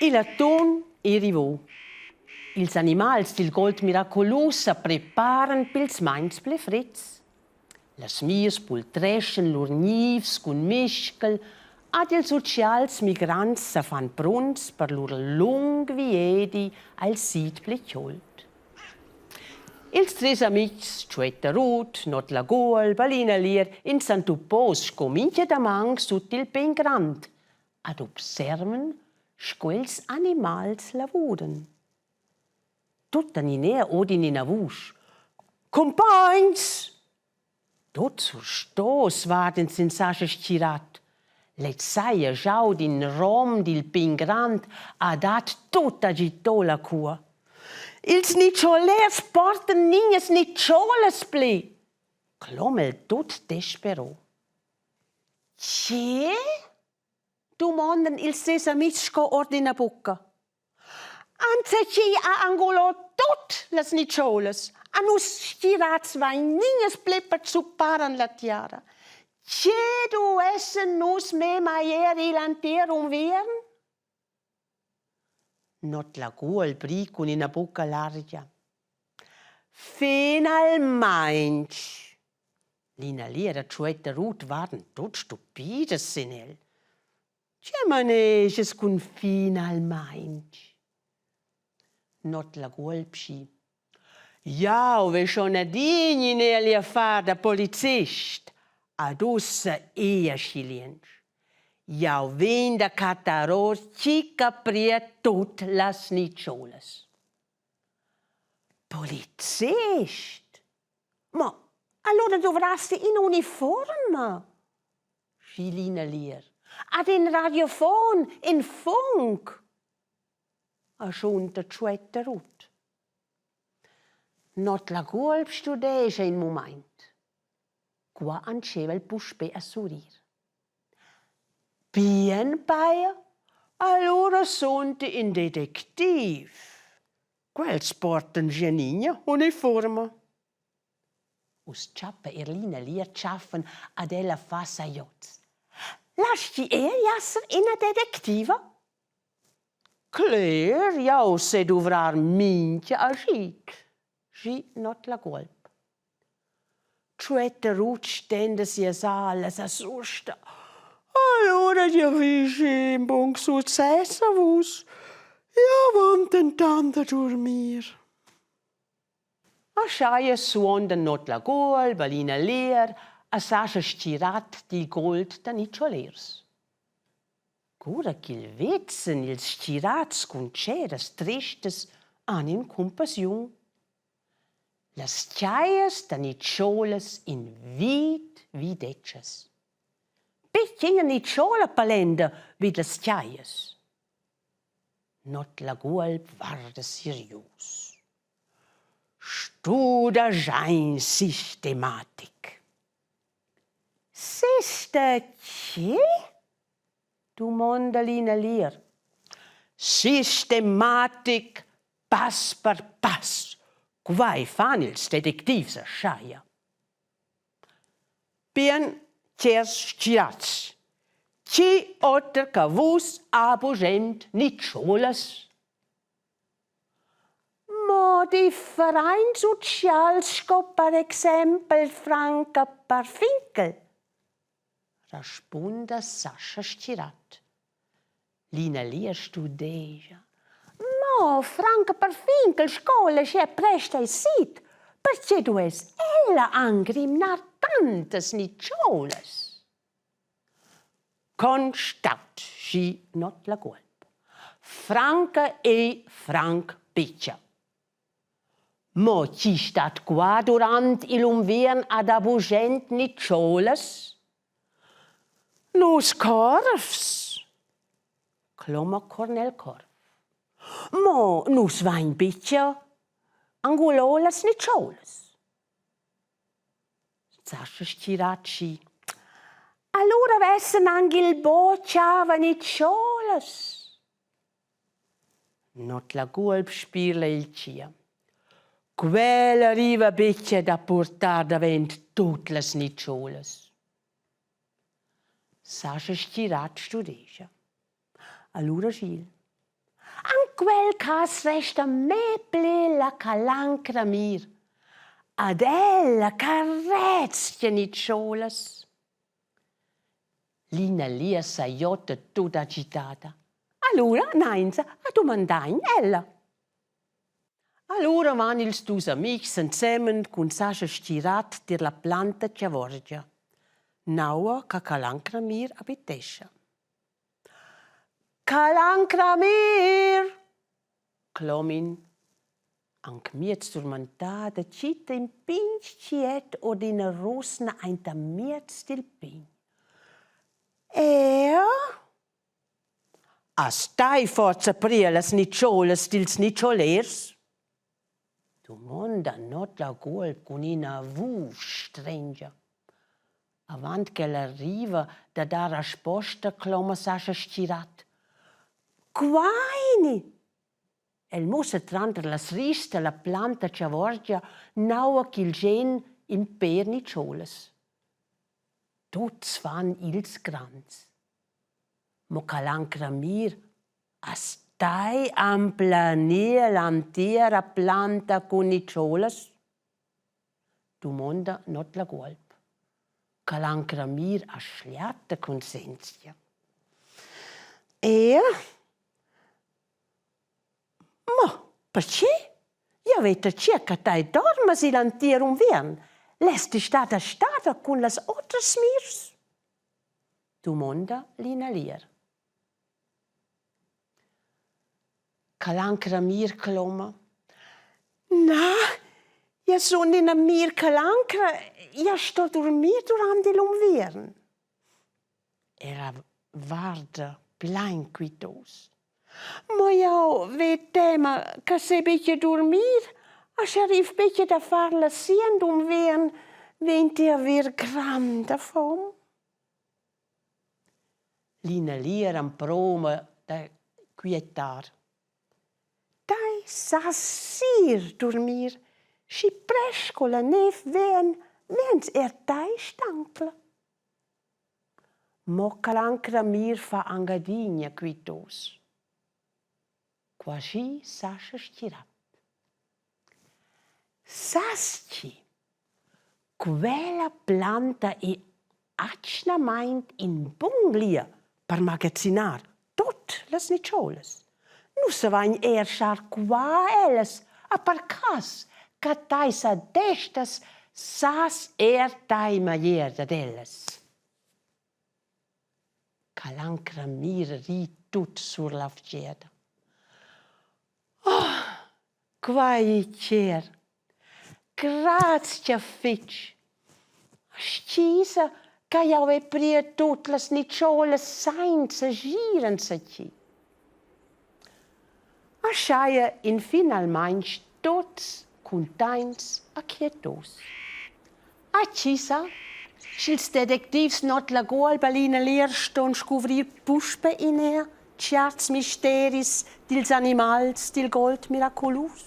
Igl atun ei rivau. Ils animals dil gold miraculus sa preparan pils meins pli freds. Las mias pultreschan lur gnivs cun mischel ad ils utschals migrants sa fan pronts per lur lung viedi al sid pli cauld. Ils treis amitgs Tschuetta Rut, Not Laguol, Balina Lier in s'antupos sco mincha daman sut il pegn grand ad observan sco ils animals lavuran. Tuttenina odin ina vusch. Cumpogns! Tut surstos varden sin Sascha Schirat. Lez saja jau d'in rom dil pign grand ha dat tut agitò la cua. Ils nitscholers portan nignas nitscholas pli, cloma el tut despero. Tge? dumondan ils ses amitgs sco ord ina bucca. Anzatgi ha angulò tut las nitscholas. A nus stgirats vain nignas pli per zuppar en la tiara. Tge duessen nus mema er igl antier unviern? Not la guol bri cun ina bucca largia. Finalmaing! Lina Lira Tschuetta Rut varden tut stupidas sin el. Tge manegias cun finalmaing? Not la guolp schi. Jau ve schon adin in el affar da polizist. Ad ussa ia schi liensch. Jau vegn da cattar or chi capria tut las nitscholas. Polizist? Ma allura dovrasti in'uniforma? Schilina Lier. Ad in radiofon, in funk! Aschunta Tschuetta Rut. Not la guolp studescha in mumaint. Qua antscheva el puspè a surrir. Bien paia, allura sunti in detectiv. Quels portan gianigna uniforma. Uss tschappa er Lina Lia tschaffen ad ella fa sagliots. Laschi er esser ina detectiva? Cler, jau sai duvrar mintga agid, schi not la guolp. Tschuetta Rut stenda sias alas a susta. Allura giavischi in bun success a vus. Jau vom dentant a durmir. Ascheia suonda Not la guolp, Alina Leer a Sascha Stirat dil gold da Nitscholers. Cura ch'il vezzen ils stirats cun tscheras tristas han in cumpassiun. Las tschaias da nitscholas in vid videtschas. Perche ina nitschola palenda vid las tschaias? Not la guolp varda serius. Studegiain sistematic. Sista che? dumonda Lina Lier. Sistematic pass per pass. Quai fan ils detectivs a Schaia. Bien tiers stgirats. Chi oter che vus ha bugent nitscholas? Mo differents utschals sco per exempel Franca Parfinkel, respunda Sascha Stirat. Lina Lia studegia. Mo Franca Parfinkel scola sche presta il sit, perche duess ella anc rimnar tantas nitscholas? Constat, schi not la cuolpa. Franca ei franc pitscha. Mo chi stat qua durant igl unviern ad ha bugent nitscholas? Nus corvs, cloma Cornel Corv. Mo nus vain pitscha angulò las nitscholas. Sascha Stiraci. Allura vessan anc il bo chava nitscholas. Not la guolp spirla il tgea. Quella riva betg da purtar davent tut las nitscholas. Sascha Stirat studegia. Allura sch'il. quel cas resta mê ple la calancra mir. Ad ella carezia nitscholas. Lina Lia sajotta tut agitada. Allura nainsa a dumandain ella. Allura van ils dus amics ensemen cun Sascha Stirat tier la planta chavorgia, naua che Calancramir habitescha. Calancramir! clomin anc miez turmentada tgitta in pign tschiet or d'ina rusna aint amiez dil pign. Ea? Has stai forsa priu las nitscholas dils nitscholers? Dumonda Not la guolp cun ina vusch strengia. Avant ch'ella riva da dar rasposta cloma Sascha Stgirat. Quaini! El mussa tranter las rischs da la planta chavorgia naua ch'il gen in pêr nitscholas. Tuts fan ils grands. Mo Calancra Mir Has tai emplenir l'entira planta cun nitscholas? Dumonda Not la guolp. Calancra Mir ha schliata conscienzia. Ea? Ma perche? Jau veta circa tai dormas igl entir unviern. Less ti stada stada cun las otras mirs? Dumonda Lina Lier. Calancra mir cloma. Na, jeu sun ina mir calancra, jeu sto durmir durant igl unviern. Era varda plein quitaus. Mo jau ve tema che se buca durmir, aschi arriv buca da far la sien d'unviern, vegn ti a haver granda fom. Lina Lier emprova da quietar. Tai sas sir durmir, schi prest co la nev vegn, vegns er tai stancla. Mo Calancra mir fa anc adina quitos. Quasi sascha stirat. Sas ti, quella planta è atgnamaing in bun lieu per magazzinar tuot las nitscholas. Nus savain eir schar qua ellas a per cas cha tai sa destas sas eir tai maglier dad ellas. Calancra mira ri tut sur la vgeda. Oh, quai è cher! Grazia fitg! Stgisa che jau hai pria tut las nitscholas sainza gir enzatgi. Ascheia in finalmaing tuts cuntaints a quietos. A chi sa, sch'ils detectivs Not la Guolp-Alina Leer ston scuvrir puspe in er tscherts misteris dils animals dil gold miraculus?